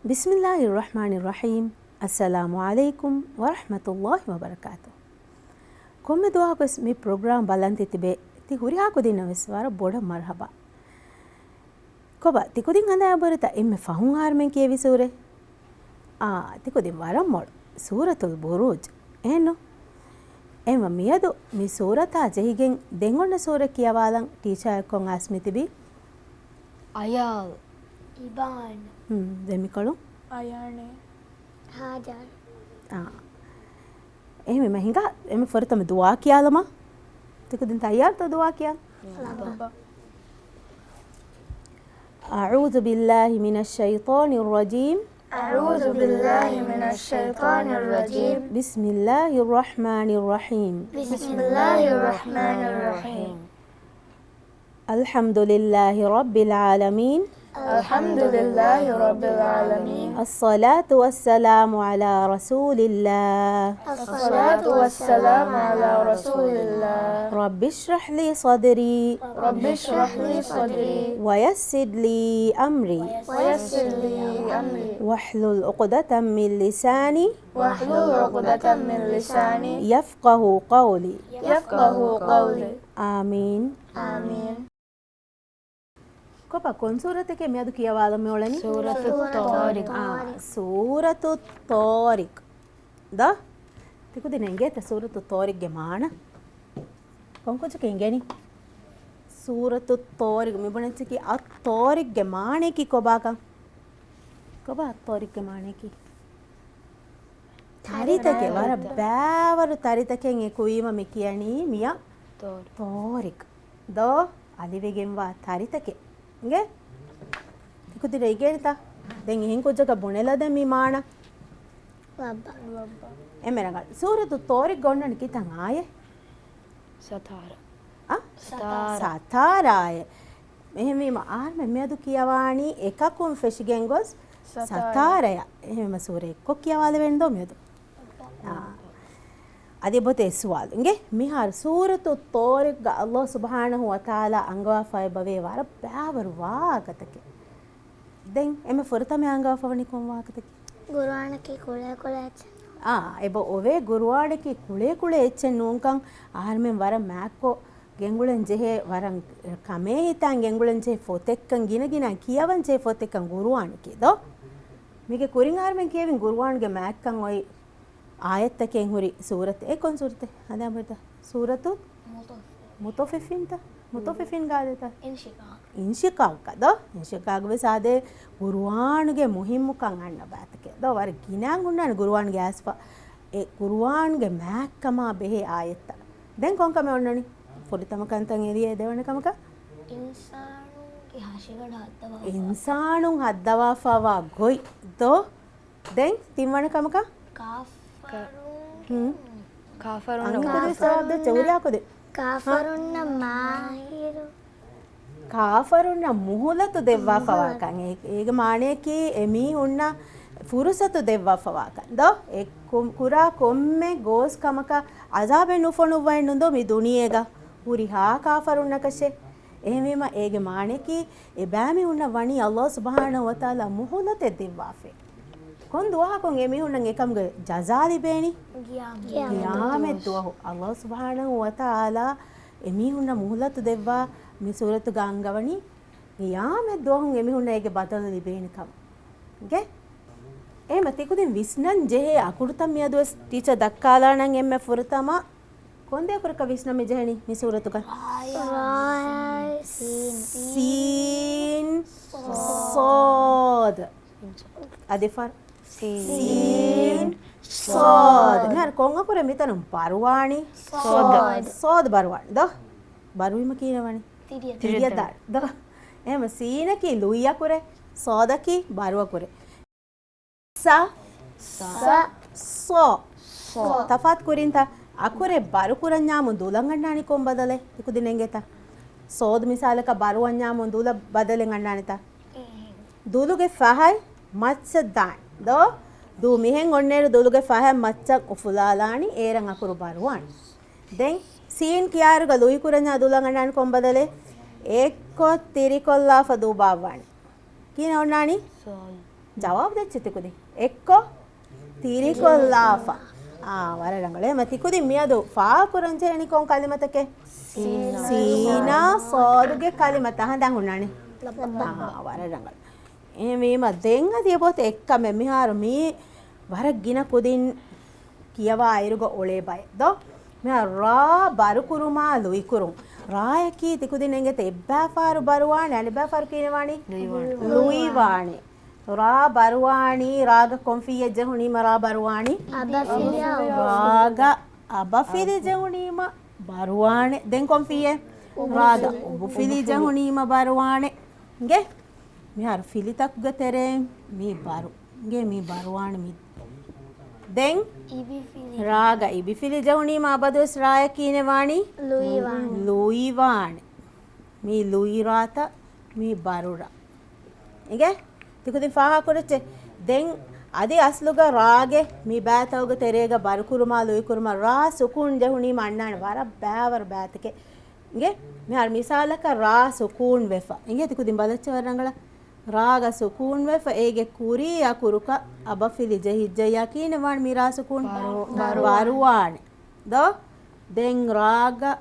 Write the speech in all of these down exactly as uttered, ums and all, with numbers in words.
ބިސްމިއްލާހިއްރަޙްމާނިއްރަޙީމް. އައްސަލާމު ޢަލައިކުމް ވަރަޙްމަތުއްލާހި ވަބަރަކާތު. ކޮންމެ ދުވަހަކުވެސް މި ޕްރޮގްރާމް ބަލަން ތިތިބޭ، ތި ހުރިހާ ކުދިންނަށް ވެސް ވަރަށް ބޮޑަށް މަރުޙަބާ. ކޮބާ، ތިކުދިން ހަނދާން ބުރިތަ އެންމެ ފަހުން އާރްމެން ކިޔެވި ސޫރަތް؟ އާ، ތިކުދިން ވަރަށް މޮޅު. ސޫރަތުލް ބުރޫޖް. އެހެންނު؟ އެހެންވެ މިއަދު މި ސޫރަތާ ޖެހިގެން ދެން އޮންނަ ސޫރަ ކިޔަވާލަން ޓީޗާއެއްކޮށް އައިސް މިތިބީ. އަޔާލް. އިބާން. ހުން، ދެން މިކޮޅު. އަޔާނެ. ހާޖަރް. އާ. އެހެންވީމަ ހިނގާ، އެންމެ ފުރަތަމަ ދުޢާ ކިޔާލަމާ. ތިކުދިން ތައްޔާރުތޯ ދުޢާ ކިޔާން؟ ލައްބަ. أعوذ بالله من الشيطان الرجيم. أعوذ بالله من الشيطان الرجيم. بسم الله الرحمن الرحيم. بسم الله الرحمن الرحيم. الحمد لله رب العالمين. الحمد لله رب العالمين. الصلاة والسلام على رسول الله. الصلاة والسلام على رسول الله. رب اشرح لي صدري. رب اشرح لي صدري. ويسر لي أمري. ويسر لي أمري. واحلل عقدة من لساني. واحلل عقدة من لساني. يفقه قولي. يفقه قولي. آمين. آمين. ކޮބާ، ކޮން ސޫރަތެކޭ މިއަދު ކިޔަވާލަން މިއުޅެނީ؟ ސޫރަތު ޠާރިޤް. އާ، ސޫރަތު ޠާރިޤް. ދޯ؟ ތިކުދިން އެނގޭތަ ސޫރަތު ޠާރިޤްގެ މާނަ؟ ކޮން ކުއްޖަކަށް އެނގޭނީ؟ ސޫރަތު ޠާރިޤް މި ބުނަންޖެހޭ އައްޠާރިޤްގެ މާނަޔަކީ ކޮބާކަން؟ ކޮބާ އައްޠާރިޤްގެ މާނަޔަކީ؟ ތަރިތަކެއް، ވަރަށް ބައިވަރު ތަރިތަކެއް އެކުވީމަ މި ކިޔަނީ މިއަށް ޠާރިޤް. ޠާރިޤް. ދޯ؟ އަލިވެގެންވާ ތަރިތަކެއް. އިނގޭ؟ ތިކުދިން އެނގޭނެތަ؟ ދެން އެހެން ކުއްޖަކަށް ބުނެލަދޭން މި މާނަ. ލައްބަ. އެންމެ ރަނގަޅު. ސޫރަތު ޠާރިޤްގަ އޮންނަނީ ކިތަން އާޔަތް؟ ސަތާރަ. އަ؟ ސަތާރަ. ސަތާރަ އާޔަތް. އެހެންވީމަ އާރްމެން މިއަދު ކިޔަވާނީ އެކަކުން ފެށިގެން ގޮސް ސަތާރަ. ސަތާރަޔަށް. އެހެންވީމަ ސޫރަ އެއްކޮށް ކިޔަވާލެވޭނެ ދޯ މިއަދު؟ އާ. އަދި އެބަހުތޭ ސުވާލު. އިނގޭ؟ މިހާރު ސޫރަތު ޠާރިޤްގަ ﷲ ސުބްޙާނަހޫ ވަތަޢާލާ އަންގަވާފައި އެބަވޭ ވަރަށް ބައިވަރު ވާހަކަތަކެއް. ދެން އެންމެ ފުރަތަމަ އަންގަވާފަވަނީ ކޮން ވާހަކަތަކެއް؟ ގުރުއާނަކީ ކުޅޭ ކުޅޭ އެއްޗެއް ނޫން. އާ، އެބަ އޮވޭ ގުރުއާނަކީ ކުޅޭ ކުޅޭ އެއްޗެއް ނޫންކަން އަހަރުމެން ވަރަށް މާތްކޮށް ގެންގުޅެން ޖެހޭ، ވަރަށް ކަމޭހިތާން ގެންގުޅެން ޖެހޭ ފޮތެއްކަން ގިނަ ގިނަ ކިޔަވަން ޖެހޭ ފޮތެއްކަން ގުރުއާނަކީ ދޯ؟ މީގެ ކުރިން އަހަރުމެން ކިޔެވިން ގުރުއާންގެ މާތްކަން އޮތް އާޔަތްތަކެއް ހުރި ސޫރަތެއް. އެ ކޮން ސޫރަތެއް؟ ހަނދާން ބުރިތަ؟ މުޠައްފިފީން. މުޠައްފިފީންތަ؟ މުޠައްފިފީން ގާދޭތަ؟ އިންޝިޤާޤް. އިންޝިޤާޤް ދޯ؟ އިންޝިޤާޤް ވެސް އާދޭ ގުރުއާނުގެ މުހިއްމުކަން އަންނަ ބާތަކެއް ދޯ؟ ވަރަށް ގިނައިން ހުންނާނެ ގުރުއާންގެ އައިސްފަ. އެ ގުރުއާންގެ މާތްކަމާ ބެހޭ އާޔަތްތައް. ދެން ކޮން ކަމެއް އޮންނަނީ؟ ފުރަތަމަ ކަންތައް އެރިއޭ ދެވަނަ ކަމަކަށް؟ އިންސާނުންގެ ހަށިގަނޑު ހައްދަވާފަ. އިންސާނުން ހައްދަވާފަވާ ގޮތް ދޯ؟ ދެން ތިންވަނަ ކަމަކަށް؟ ކާފަރުން. ހުން. ކާފަރުން. އަންހެން ކުދިން ޖަވާބު ދޭ ޗެހުރިޔާ ކުދިން. ކާފަރުންނަށް މާހިރު. ކާފަރުންނަށް މުހުލަތު ދެއްވާފަވާކަން. އޭ-، އޭގެ މާނަޔަކީ އެމީހުންނަށް ފުރުސަތު ދެއްވާފަވާކަން. ދޯ؟ އެ ކު-، ކުރާ ކޮންމެ ގޯސް ކަމަކަށް އަޒާބެއް ނުފޮނުއްވައެއްނު ދޯ މި ދުނިޔޭގަ ހުރިހާ ކާފަރުންނަކަށެއް. އެހެންވީމަ އޭގެ މާނަޔަކީ އެބައިމީހުންނަށް ވަނީ ﷲ ސުބްޙާނަހޫ ވަތަޢާލާ މުހުލަތެއް ދެއްވާފައި. ކޮން ދުވަހަކުން އެމީހުންނަށް އެކަމުގެ ޖަޒާ ލިބޭނީ؟ ޤިޔާމަތް. ޤިޔާމަތް ދުވަހު. ﷲ ސުބްޙާނަހޫ ވަތަޢާލާ އެމީހުންނަށް މުހުލަތު ދެއްވާ މި ސޫރަތުގަ އަންގަވަނީ ޤިޔާމަތް ދުވަހުން އެމީހުންނަށް އޭގެ ބަދަލު ލިބޭނެ ކަމަށް. އިނގޭ؟ އެހެންމަ ތިކުދިން ވިސްނަން ޖެހޭ އަކުރުތައް މިއަދުވެސް ޓީޗަރ ދައްކާލާނަން އެންމެ ފުރަތަމަ ކޮންދެއަކުރަކަށް ވިސްނަން މި ޖެހެނީ މި ސޫރަތުގަ؟ ސީން. ސީން. ޞާދު. އަދި ފަރު. ސީން. ޞާދު. މިހާރު ކޮން އަކުރެއް މިތަނުން ބަރުވާނީ؟ ޞާދު. ޞާދު ބަރުވާނީ. ދޯ؟ ބަރުވީމަ ކިހިނެއް ވަނީ؟ ތިރިއަށް. ތިރިއަށް ދާނެ. ދޯ؟ އެހެންމަ ސީނަކީ ލުއި އަކުރެއް، ޞާދަކީ ބަރު އަކުރެއް. ސަ. ސަ. ޞާ. ޞާ. ތަފާތު ކުރިންތަ؟ އަކުރެއް ބަރު ކުރަންޏާމު ދުލަށް އަންނާނީ ކޮން ބަދަލެއް؟ ތިކުދިން އެނގޭތަ؟ ޞާދު މިސާލަކަށް ބަރު އަންޏާމު ދުލަށް ބަދަލެއް އަންނާނެތަ؟ ދުލުގެ ފަހަތް މައްޗަށް ދާން. ދޯ؟ ދޫ މިހެން އޮންނައިރު ދުލުގެ ފަހަތް މައްޗަށް އުފުލާލާނީ އޭރަށް އަކުރު ބަރުވާން. ދެން ސީން ކިޔާއިރުގަ ލުއި ކުރަންޏާ ދުލަށް އަންނާނީ ކޮން ބަދަލެއް؟ އެއްކޮށް ތިރިކޮށްލާފަ ދޫ ބާއްވާނީ. ކިހިނެއް އޮންނާނީ؟ ޞާދު. ޖަވާބު ދެއްޗި ތިކުދިން. އެއްކޮށް ތިރިކޮށްލާފަ. އާ، ވަރަށް ރަނގަޅު. އެހެމަ ތިކުދިން މިއަދު ފާހަކުރަން ޖެހެނީ ކޮން ކަލިމަތަކެއް؟ ސީނާ ސޯދުގެ ކަލިމަތައް ހަނދާން ހުންނާނެ. އާ، ވަރަށް ރަނގަޅު. އެހެންވީމަ ދެން އަދި އެބައޮތޭ އެއްކަމެއް މިހާރު މީ ވަރަށް ގިނަ ކުދިން ކިޔަވާ އިރުގަ އުޅޭ ބައެއް ދޯ؟ މިހާރު ރާ ބަރުކުރުމާ ލުއިކުރުން. ރާޔަކީ ތިކުދިން އެނގޭތަ އެއްބައިފަހަރު ބަރުވާނެ، އަނެއްބައިފަހަރު ކިހިނެއް ވާނީ؟ ލުއިވާނެ. ލުއިވާނެ. ރާ ބަރުވާނީ، ރާގަ ކޮން ފިއްޔެއް ޖެހުނީމަ ރާ ބަރުވާނީ؟ އަބަފިލި. ރާގަ އަބަފިލި ޖެހުނީމަ ބަރުވާނެ. ދެން ކޮން ފިއްޔެއް؟ ރާގަ އުބުފިލި ޖެހުނީމަ ބަރުވާނެ. އިނގޭ؟ މިހާރު ފިލިތަކުގެ ތެރެއިން މީ ބަރު. އިނގޭ މީ ބަރުވާނެ މީ. ދެން ރާގަ އިބިފިލި ޖެހުނީމަ އަބަދުވެސް ރާޔަކީ ކިހިނެއް ވާނީ؟ ލުއިވާނެ. ލުއިވާނެ. މީ ލުއި ރާތައް، މީ ބަރު ރާ. އިނގޭ؟ ތިކުދިން ފާހަގަކުރައްޗޭ. ދެން އަދި އަސްލުގަ ރާގެ މި ބައިތަކުގެ ތެރޭގަ ބަރުކުރުމާ ލުއިކުރުމާ ރާ ސުކޫން ޖެހުނީމަ އަންނާނެ ވަރަށް ބައިވަރު ބައިތަކެއް. އިނގޭ؟ މިހާރު މިސާލަކަށް ރާ ސުކޫން ވެފަ. އިނގޭ ތިކުދިން ބަލައްޗޭ ވަރަށް ރަނގަޅަށް. ރާގަ ސުކޫން ވެފަ އޭގެ ކުރީ އަކުރުކަ އަބަފިލި ޖެހިއްޖެއްޔާ ކިހިނެއް ވާން މި ރާ ސުކޫން؟ ބަރު. ބަރު. ބަރުވާނެ. ދޯ؟ ދެން ރާގަ،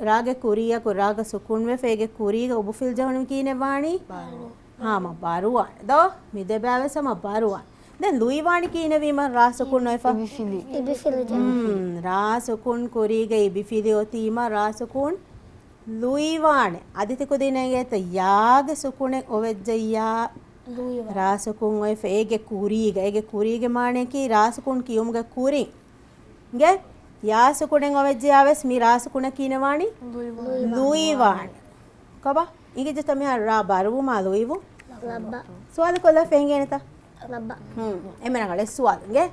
ރާގެ ކުރީއަކު ރާގަ ސުކޫން ވެފަ އޭގެ ކުރީގަ އުބުފިލް ޖެހުނީ ކިހިނެއް ވާނީ؟ ބަރު. ހާމަ ބަރުވާނެ. ދޯ؟ މި ދެބައިވެސް ހަމަ ބަރުވާނެ. ދެން ލުއިވާނީ ކިހިނެއްވީމަ ރާ ސުކޫން އޮތްފަ؟ އިބިފިލި. އިބިފިލި ޖެހުނީ. ހުން، ރާ ސުކޫން ކުރީގަ އިބިފިލި އޮތީމަ ރާ ސުކޫން ލުއިވާނެ. އަދި ތިކުދިން އެނގޭތަ ޔާގެ ސުކުނެއް އޮވެއްޖެއްޔާ؟ ލުއިވާނެ. ރާ ސުކުން އޮތްފަ އޭގެ ކުރީގަ. އޭގެ ކުރީގެ މާނަޔަކީ ރާ ސުކުން ކިޔުމުގެ ކުރިން. އިނގޭ؟ ޔާ ސުކުނެއް އޮވެއްޖެޔާ ވެސް މި ރާ ސުކުނަށް ކިހިނެއް ވާނީ؟ ލުއިވާނެ. ކޮބާ؟ އިނގިއްޖެތަ މިހާރު ރާ ބަރުވުމާ ލުއިވުން؟ ލައްބަ. ސުވާލު ކޮށްލާފަ އެނގޭނެތަ؟ ލައްބަ. ހުން. އެންމެ ރަނގަޅަށް ސުވާލު އިނގޭ.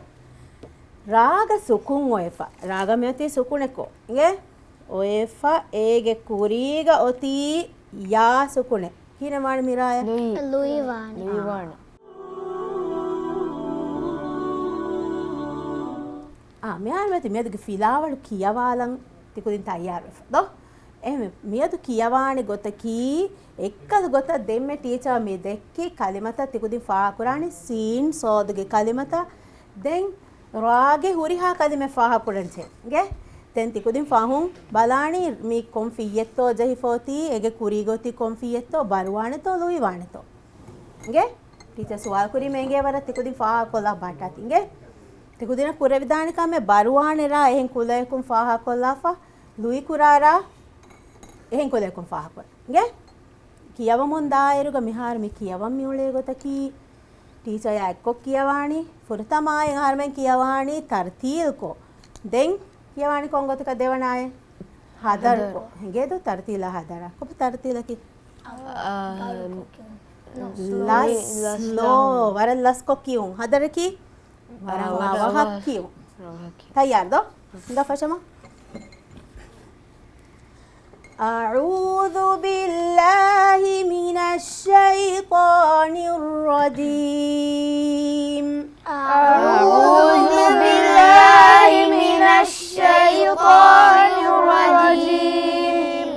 ރާގަ ސުކުން އޮތްފަ. ރާގަ މިއޮތީ ސުކުނެއްކޮށް. އިނގޭ؟ އޮތްފަ އޭގެ ކުރީގަ އޮތީ ޔާ ސުކުނެއް. ކިހިނެއް ވާނެ މި ރާޔަށް؟ ލުއި. ލުއިވާނެ. ލުއިވާނެ. އާ، މިހާރު މިއޮތީ މިއަދުގެ ފިލާވަޅު ކިޔަވާލަން ތިކުދިން ތައްޔާރުވެފަ ދޯ؟ އެހެންވެ، މިއަދު ކިޔަވާނެ ގޮތަކީ، އެއްކަލު ގޮތަށް ދެންމެ ޓީޗަރ މި ދެއްކި ކަލިމަތައް ތިކުދިން ފާހަކުރާނީ ސީން ސޯދުގެ ކަލިމަތައް. ދެން ރާގެ ހުރިހާ ކަލިމަ ފާހަކުރަން ޖެހޭ. ދެން ތިކުދިން ފަހުން ބަލާނީ މީ ކޮން ފިއްޔެއްތޯ ޖެހިފަ އޮތީ، އޭގެ ކުރީގަ އޮތީ ކޮން ފިއްޔެއްތޯ، ބަރުވާނެތޯ، ލުއިވާނެތޯ. އިނގޭ؟ ޓީޗަރ ސުވާލު ކުރީމަ އެނގޭ ވަރަށް ތިކުދިން ފާހަގަކޮށްލާ ބައްޓާތި. އިނގޭ؟ ތިކުދިނަށް ކުރެވިދާނެ ކަމެއް ބަރުވާނެ ރާ އެހެން ކުލަޔަކުން ފާހަގަކޮށްލާފަ، ލުއިކުރާ ރާ އެހެން ކުލަޔަކުން ފާހަގަކުރާ. އިނގޭ؟ ކިޔަވަމުން ދާއިރުގަ މިހާރު މި ކިޔަވަން މިއުޅޭ ގޮތަކީ، ޓީޗަރ އެއްކޮށް ކިޔަވާނީ، ފުރަތަމައިން އަހަރުމެން ކިޔަވާނީ ތަރްތީލްކޮށް. ދެން ކިޔަވާނީ ކޮން ގޮތަކަށް ދެވަނައެއް؟ ހަދަރުކޮށް. ހަދަރު. އިނގޭދޯ ތަރްތީލާ ހަދަރާ. ކޮބާ ތަރްތީލަކީ؟ އާ، ލަސް، ލަސް، ސްލޯ. ވަރަށް ލަސްކޮށް ކިޔުން. ހަދަރަކީ؟ ވަރަށް އަވަހަށް ކިޔުން. ތައްޔާރުދޯ؟ ހިނގާ ފަށަމަ. أعوذ بالله من الشيطان الرجيم. أعوذ بالله من الشيطان الرجيم.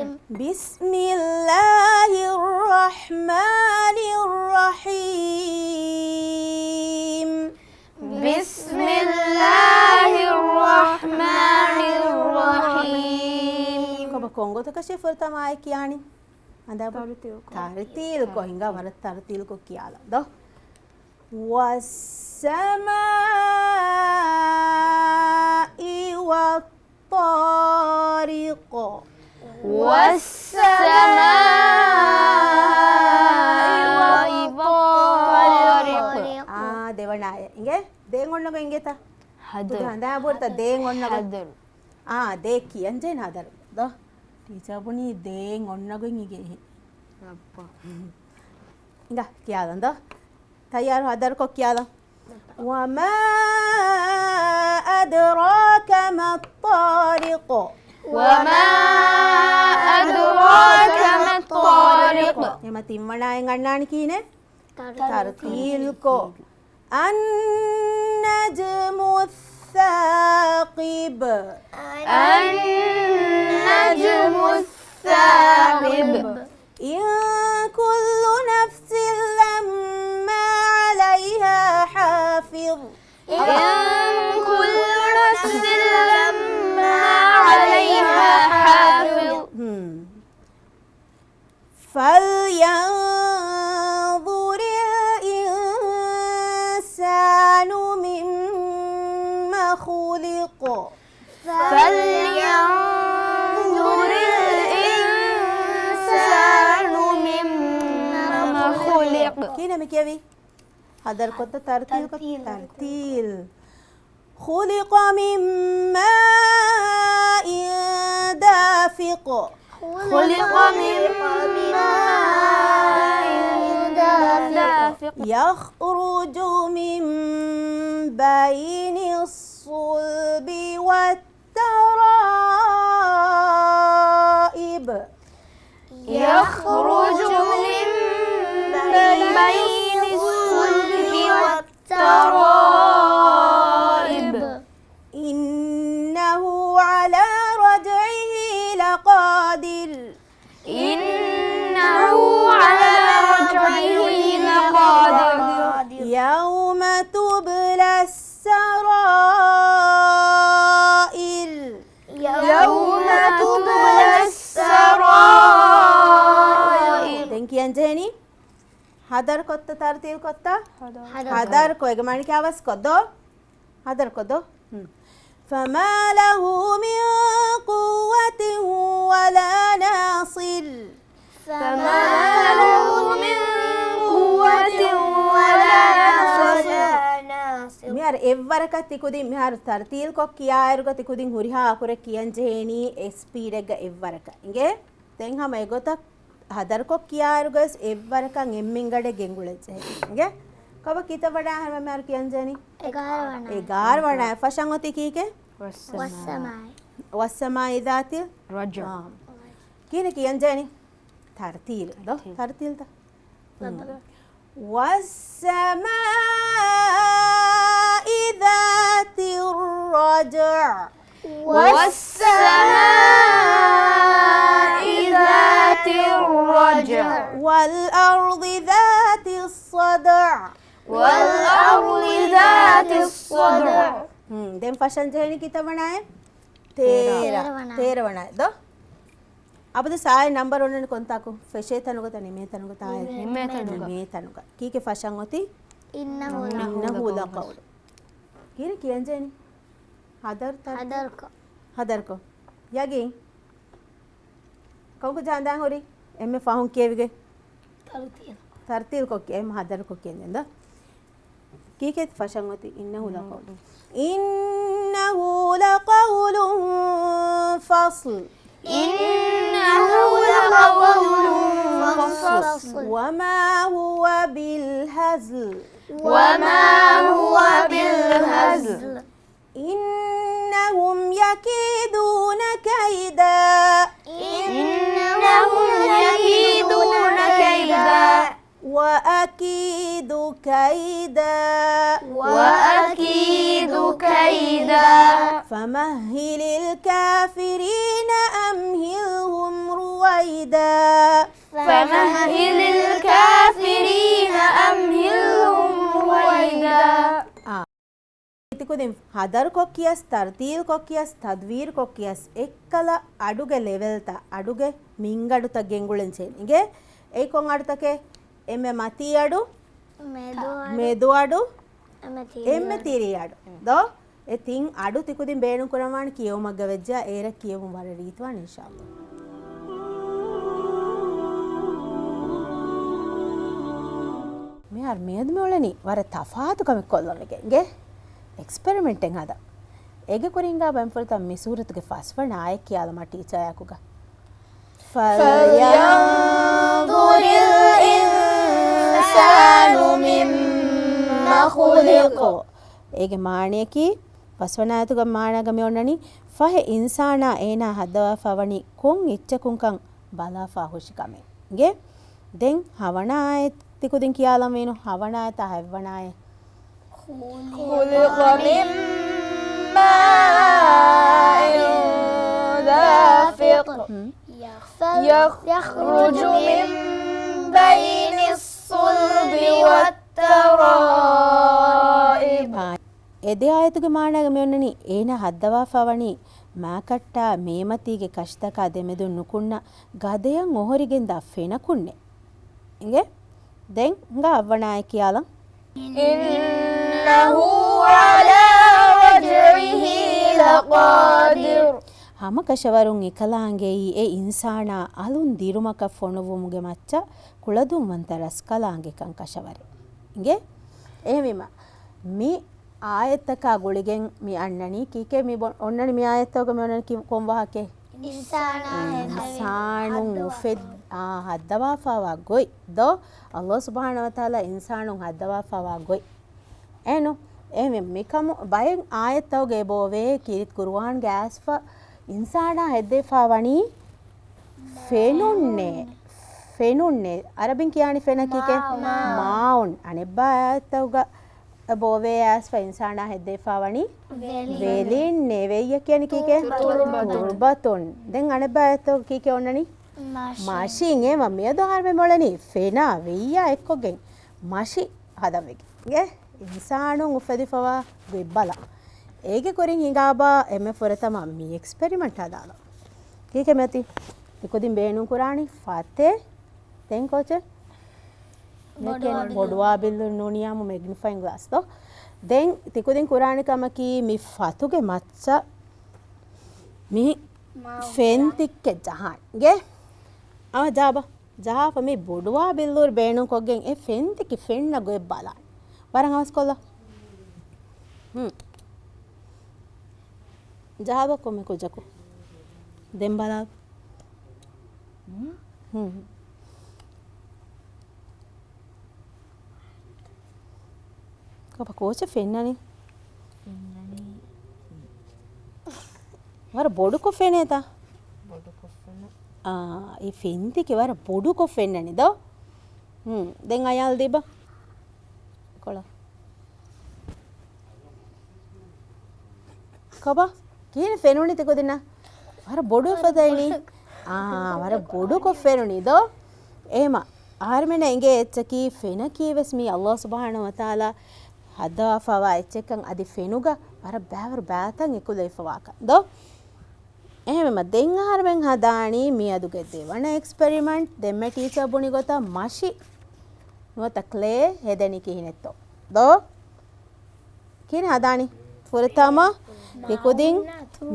بسم الله الرحمن الرحيم. بسم الله الرحمن الرحيم. ކޮބާ ކޮން ގޮތަކަށޭ ފުރަތަމަ އާޔަތް ކިޔާނީ؟ އަނދާބަ؟ ތަރުތީލުކޮށް. ތަރުތީލުކޮށް. ހިނގާ ވަރަށް ތަރުތީލުކޮށް ކިޔާލަން ދޯ. والسماء والطارق. والسماء والطارق. އާ، ދެވަނަ އާޔަތް. އިނގޭ؟ ދޭން އޮންނަ ގޮތް އިނގޭތަ؟ ހަދަރު. ހަދާ ބުރަތަ ދޭން އޮންނަ ގޮތް. ހަދަރު. އާ، ދޭ ކިޔަން ޖެހޭނެ ހަދަރު ދޯ. ޓީޗަރ ބުނީ ދޭން އޮންނަ ގޮތް އިނގޭ. އައްޕާ. އިނގާ، ކިޔާލަން ދޯ. ތައްޔާރު ހަދަރުކޮށް ކިޔާލަން. وما أدراك ما الطارق. وما أدراك ما الطارق. އެމަ ތިންވަނައިން އަންނާނީ ކިހިނެއް؟ ތަރުތީލުކޮށް. النجم الثاقب. النجم الثاقب. إن كل نفس لما عليها މި ކިޔަވީ؟ ހަދަރުކޮށްތަ ތަރްތީލް ކޮށް؟ ތަރްތީލް. خلق من ماء دافق. خلق من ماء دافق. يخرج من بين الصلب والترائب. يخرج من بين الصلب والترائب. إنه على رجعه لقادر. إنه على رجعه لقادر. يوم تبلى السرائر. يوم تبلى السرائر. ދެން ކިޔަން ޖެހެނީ؟ ހަދަރުކޮށްތަ ތަރްތީލް ކޮށްތަ؟ ހަދަރު. ހަދަރުކޮށް. އޭގެ މާނަ ކިޔާ އަވަސްކޮށްދޯ؟ ހަދަރުކޮށްދޯ؟ ހުން. فما له من قوة ولا ناصر. فما له من قوة ولا ناصر. މިހާރު އެއްވަރަކަށް ތިކުދިން މިހާރު ތަރްތީލްކޮށް ކިޔާއިރުގަ ތިކުދިން ހުރިހާ އަކުރެއް ކިޔަން ޖެހޭނީ އެ ސްޕީޑެއްގަ އެއްވަރަކަށް. އިނގޭ؟ ދެން ހަމަ އެގޮތަށް ހަދަރުކޮށް ކިޔާއިރުގަވެސް އެއްވަރަކަށް އެންމެންގަޑެއް ގެންގުޅެއްޖެ. އިނގޭ؟ ކޮބާ ކިތައް ވަނަ އަހަރެން މިހާރު ކިޔަންޖެހެނީ؟ އެގާރަ ވަނަ. އެގާރަ ވަނަ. ފަށަން އޮތީ ކީކޭ؟ والسماء. والسماء ذات الرجع. އާ. ކިހިނެއް ކިޔަންޖެހެނީ؟ ތަރްތީލް ދޯ؟ ތަރްތީލް. ތަރްތީލްތަ؟ ހުން. والسماء ذات الرجع. والسماء ذات الرجع. والأرض ذات الصدع. والأرض ذات الصدع. ހުން، ދެން ފަށަން ޖެހެނީ ކިތައް ވަނައެއް؟ ތޭރަ. ތޭރަ ވަނަ. ތޭރަ ވަނައެއް ދޯ؟ އަބަދު ސާއި ނަންބަރު އޮންނަނީ ކޮންތާކު؟ ފެށޭ ތަނުގަ ތަ ނިމޭ ތަނުގަ ތާއެއް؟ ނިމޭ ތަނުގަ. ނިމޭ ތަނުގަ. ކީކޭ ފަށަން އޮތީ؟ إنه لقول. إنه لقول. ކިހިނެއް ކިޔަން ޖެހެނީ؟ ހަދަރު ތަރްތީލް. ހަދަރުކޮށް. ހަދަރުކޮށް. ޔަގީން. ކޮންކޮށް ޖަހަން ދާން ހުރީ؟ އެންމެ ފަހުން ކިޔެވިގެން. ތަރުތީލް. ތަރުތީލްކޮށް ކިޔަ، އެންމެ ހަދަރުކޮށް ކިޔަން ޖެހެން ދޯ. ކީކޭ ފަށަން އޮތީ؟ إنه لقول. إنه لقول فصل. إنه لقول فصل. وما هو بالهزل. وما هو بالهزل. إنهم يكيدون كيدا. إنهم يكيدون كيدا. وأكيد كيدا. وأكيد كيدا. فمهل الكافرين أمهلهم رويدا. فمهل الكافرين أمهلهم رويدا. ތިކުދިން ހަދަރުކޮށް ކިޔަސް، ތަރްތީލްކޮށް ކިޔަސް، ތަދްވީރުކޮށް ކިޔަސް، އެއްކަލަ އަޑުގެ ލެވެލްތައް، އަޑުގެ މިންގަނޑުތައް ގެންގުޅެން ޖެހެން. އިނގޭ؟ އެއީ ކޮން އަޑުތަކެއް؟ އެންމެ މަތީ އަޑު، މެދު އަޑު، މެދު އަޑު، އެންމެ ތިރީ އެންމެ އަޑު. ތިރީ އަޑު. ދޯ؟ އެ ތިން އަޑު ތިކުދިން ބޭނުން ކުރަންވާނެ ކިޔެވުމަށް ގަވައްޖެ، އޭރަށް ކިޔެވުން ވަރަށް ރީތިވާނެ އިންޝާﷲ. މިހާރު މިއަދު މިއުޅެނީ ވަރަށް ތަފާތު ކަމެއް ކޮށްލަން ވެގެން. އިނގޭ؟ އެކްސްޕެރިމެންޓެއް ހަދަން. އޭގެ ކުރިން ހިނގާ ބައިންފުޅުތައް މި ސޫރަތުގެ ފަސްވަނަ އާޔަތް ކިޔާލަމާ ޓީޗަރ އާއެކުގަ. فلينظر الإنسان مم خلق. އޭގެ މާނަޔަކީ، ފަސްވަނަ އާޔަތުގެ މާނައިގަ މި އޮންނަނީ، ފަހެ އިންސާނާ އޭނާ ހައްދަވާފަ ވަނީ ކޮން އެއްޗަކުންކަން ބަލާފަ ހުށި ކަމެއް. އިނގޭ؟ ދެން ހަވަނަ އާޔަތް ތިކުދިން ކިޔާލަންވީނު، ހަވަނަ އާޔަތާ ހަތްވަނަ އާޔަތް. خلق من ماء دافق. ހުން. يخرج من بين الصلب والترائب. އާ، އެ ދެ އާޔަތުގެ މާނައިގަ މި އޮންނަނީ، އޭނާ ހައްދަވާފަ ވަނީ މާކައްޓާ މޭމަތީގެ ކަށިތަކާ ދެމެދުން ނުކުންނަ ގަދަޔަށް އޮހޮރިގެންދާ ފެނަކުންނޭ. އިނގޭ؟ ދެން ހިނގާ އަށްވަނަ އާޔަތް ކިޔާލަން. إنه على رجعه لقادر. ހަމަކަށަވަރުން އެކަލާނގެއީ އެ އިންސާނާ އަލުން ދިރުމަކަށް ފޮނުއްވުމުގެ މައްޗަށް ކުޅަދުންވަންތަ ރަސްކަލާނގެކަން ކަށަވަރެއް. އިނގޭ؟ އެހެންވީމަ، މި އާޔަތްތަކާ ގުޅިގެން މި އަންނަނީ ކީކޭ؟ މި ބޮ-، އޮންނަނީ މި އާޔަތްތަކުގަ މި އޮންނަނީ ކި-، ކޮން ވާހަކައެއް؟ އިންސާނާ ހެއްދެވި. އިންސާނުން ހައްދަވާފަ. އުފެދ-، އާ، ހައްދަވާފަވާ ގޮތް ދޯ؟ ﷲ ސުބްޙާނަހޫ ވަތަޢާލާ އިންސާނުން ހައްދަވާފަވާ ގޮތް. އެނު، އެހެންވެ، މިކަމު ބައެއް އާޔަތްތަކުގައި ބޯވޭ ކީރިތި ޤުރުއާންގެ އައިސްފަ އިންސާނާ ހެއްދެވިފަ ވަނީ ފެނުންނޭ. ފެނުންނޭ. އަރަބިން ކިޔާނީ ފެނަށް ކީކޭ؟ މާއުން. މާއުން. އަނެއްބާ އާޔަތްތަކުގަ ބޯވޭ އައިސްފަ އިންސާނާ ހެއްދެވިފަ ވަނީ ވެލިން. ވެލިންނޭ. ވެއްޔަށް ކިޔަނީ ކީކޭ؟ ތުރުބަތުން. ތުރުބަތުން. ދެން އަނެއްބާ އާޔަތްތަކުގަ ކީކޭ އޮންނަނީ؟ މަށިން. މަށިން. އެ މަ-، މިއަދު އަހަރުމެން މޮޅަނީ ފެނާ ވެއްޔާ އެއްކޮށްގެން މަށި ހަދަން ވެގެން. އިންސާނުން އުފެދިފަވާ ގޮތް ބަލަ. އޭގެ ކުރިން ހިނގާބާ އެންމެ ފުރަތަމަ މި އެކްސްޕެރިމަންޓާ ދާލަ. ކީކޭ މިއޮތީ؟ ތިކުދިން ބޭނުން ކުރާނީ ފަތެއް. ދެން ކޯޗެއް؟ މެކެން ބޮޑުވާ ބިއްލުން ނޫނިއްޔާމު މެގްނިފައިން ގްލާސް ދޯ. ދެން ތިކުދިން ކުރާނެ ކަމަކީ މި ފަތުގެ މައްޗަށް މި ފެންތިއްކެއް ޖަހާން. އިނގޭ؟ އާ، ޖާބަ. ޖަހާފަ މި ބޮޑުވާ ބިއްލޫރި ބޭނުންކޮށްގެން އެ ފެންތިކި ފެންނަ ގޮތް ބަލާން. ވަރަށް އަވަސްކޮށްލާ. ހުން. ޖަހާބަ ކޮންމެ ކުއްޖަކު. ދެން ބަލާ. ހުން. ހުން. ކޮބާ ކޯޗެއް ފެންނަނީ؟ ފެންނަނީ. ވަރަށް ބޮޑުކޮށް ފެނޭތަ؟ ބޮޑުކޮށް ފެނޭ. އާ، އެ ފެންތިކެ ވަރަށް ބޮޑުކޮށް ފެންނަނީ ދޯ؟ ހުން. ދެން އަޔާލް ދީބަ. ކޮޅަށް. ކޮބާ؟ ކިހިނެއް ފެނުނީ ތިކުދިންނަށް؟ ވަރަށް ބޮޑު އެފަދައިނީ. އާ، ވަރަށް ބޮޑުކޮށް ފެނުނީ ދޯ؟ އެހެމަ، އަހަރުމެންނަށް އެނގޭ އެއްޗަކީ ފެނަކީ ވެސް މީ ﷲ ސުބްޙާނަހޫ ވަތަޢާލާ ހައްދަވާފަވާ އެއްޗެއްކަން އަދި ފެނުގަ ވަރަށް ބައިވަރު ބައިތައް އެކުލެވިފަވާކަން ދޯ؟ އެހެންވީމަ، ދެން އަހަރުމެން ހަދާނީ މިއަދުގެ ދެވަނަ އެކްސްޕެރިމަންޓް. ދެންމެ ޓީޗަރ ބުނި ގޮތަށް މަށި ނުވަތަ ކްލޭ ހެދެނީ ކިހިނެއްތޯ ދޯ؟ ކިހިނެއް ހަދާނީ؟ ފުރަތަމަ ތިކުދިން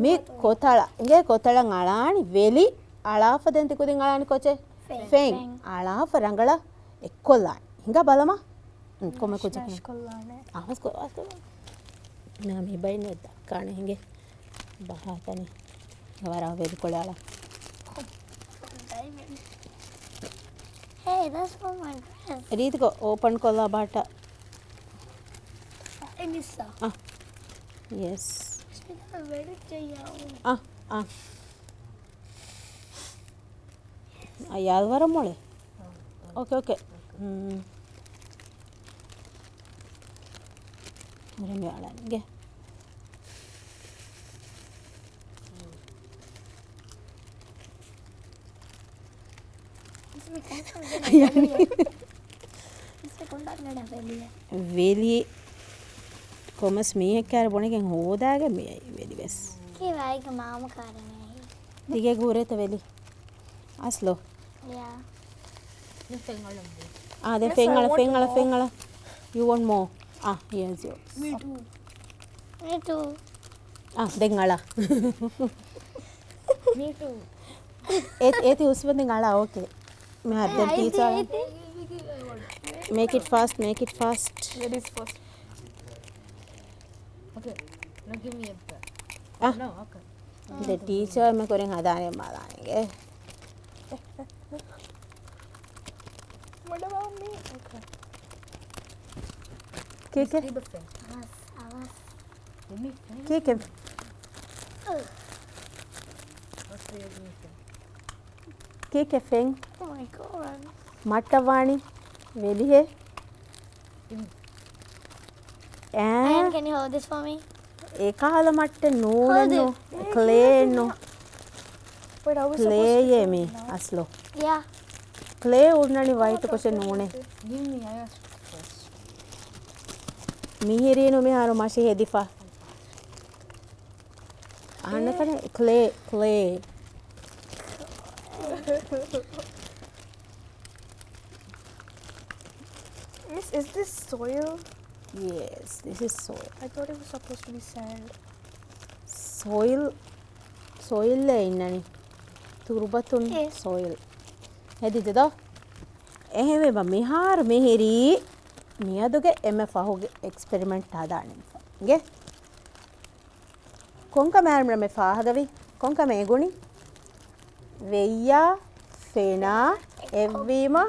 މި ކޮތަޅަށް، އިނގޭ ކޮތަޅަށް އަޅާނީ ވެލި. އަޅާފަ ދެން ތިކުދިން އަޅާނީ ކޯޗެއް؟ ފެން. ފެން. އަޅާފަ ރަނގަޅަށް އެއްކޮށްލާނީ. ހިނގާ ބަލަމާ. ހުން، ކޮންމެ ކުއްޖަކު. މަށި ކޮށްލާނެ. އަވަސް ކޮށް، އަވަސް ކޮށް. ނާ، މި ބައިން ދައްކާނެ ހިނގޭ. ބަހާ ތަނެއް. ވަރަށް ވެލިކޮޅެއް އަޅާ. Hey, that's for my dress. ރީތިކޮށް އޯޕަން ކޮށްލާ ބާޓަ. އެ މިސްސާ. އަ. ޔެސް. އަ، އަ. އަޔާލް ވަރަށް މޮޅޭ. އޯކޭ، އޯކޭ. ހުން. ހުރެ މި އަޅަންގެ. ވެލި ކޮމަސް މީހެއް ކާރ ބުނެގެން ހޯދާގެ މި ވެލި ވެސް. ކީ ވައިގެ މާމަ ކާރެ މި. ތިގޭ ގޫރޭތަ ވެލި؟ އަސްލު. ޔާ. އާ، ދެ ފެންއަޅަ، ފެންއަޅަ، ފެންއަޅަ. You want more? އާ، yes, yes. Me too. Me too. އާ، ދެން އަޅާ. Me too. އޭތި، އޭތި ހުސްވަންދެން އަޅާ، އޯކޭ. މިހާރު ދެން ޓީޗަރ. Make it fast, make it fast. Ladies first. Okay. Now give me a bag. އާ. No, okay. ދެ ޓީޗަރ މި ކުރިން ހަދާނެ މާލާނެގެ. ކީކޭ؟ ކީކޭ؟ ކީކޭ ފެން؟ Oh my God. މައްޓަވާނީ ވެލިހޭ. އޭ. Ayan, can you hold this for me? އެކަހަލަ މައްޓެއް ނޫނެއްނު، ކްލޭއެއްނު. ކްލޭއޭ މީ އަސްލު. ޔާ. ކްލޭ އުންނަނީ ވައިޓު ކޮށެއް ނޫނޭ. މިހިރީނު މިހާރު މަށި ހެދިފަ. އަހަންނަކަނެ ކްލޭ، ކްލޭ. Miss, is this soil? Yes, this is soil. I thought it was supposed to be sand. Soil, ސޮއިލްއޭ އިންނަނީ. ތުރުބަތުން އޭ. ސޮއިލް. ހެދިއްޖެ ދޯ؟ އެހެންވީމަ މިހާރު މިހިރީ މިއަދުގެ އެންމެ ފަހުގެ އެކްސްޕެރިމެންޓް ހަދާނެ. އިނގޭ؟ ކޮންކަމެއް އަޅުގަނޑުމެން ފާހަގަވީ؟ ކޮންކަމެއް އެނގުނީ؟ ވެއްޔާ ފެނާ އެއްވީމަ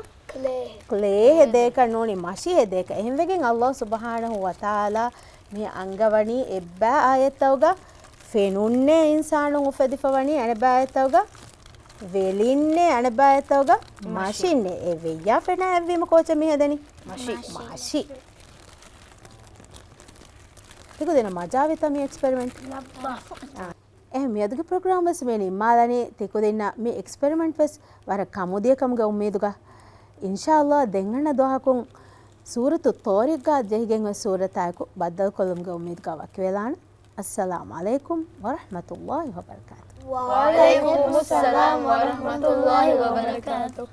ކްލޭ ހެދޭކަށް ނޫނީ، މަށި ހެދޭކަށް. އެހެންވެގެން ﷲ ސުބްޙާނަހޫ ވަތަޢާލާ މި އަންގަވަނީ އެއްބައި އާޔަތްތަކުގަ ފެނުންނޭ އިންސާނުން އުފެދިފަވަނީ، އަނެއްބައި އާޔަތްތަކުގަ ވެލިންނޭ، އަނެއްބައި އާޔަތްތަކުގަ މަށި. މަށިންނޭ. އެ ވެއްޔާ ފެނާ އެއްވީމަ ކޯޗެއް މި ހެދެނީ؟ މަށި. މަށި. ތިކުދިންނަށް މަޖާވީތަ މި އެކްސްޕެރިމެންޓް؟ އާ. އެހެން މިއަދުގެ ޕްރޮގްރާމް ވެސް މި ނިންމާލަނީ. ތިކުދިންނަށް މި އެކްސްޕެރިމެންޓް ވެސް ވަރަށް ކަމުދިޔަ ކަމުގެ އުއްމީދުގަ. އިންޝާﷲ ދެން އަންނަ ދުވަހަކުން ސޫރަތު ޠާރިޤްގަ ޖެހިގެން އޮތް ސޫރަތާއެކު ބައްދަލުކޮށްލުމުގެ އުއްމީދުގަ ވަކިވެލާނަން. އައްސަލާމު ޢަލައިކުމް ވަރަޙްމަތުﷲ ވަބަރަކާތު. ވަޢަލައިކުމުއްސަލާމް ވަރަޙްމަތުﷲ ވަބަރަކާތު.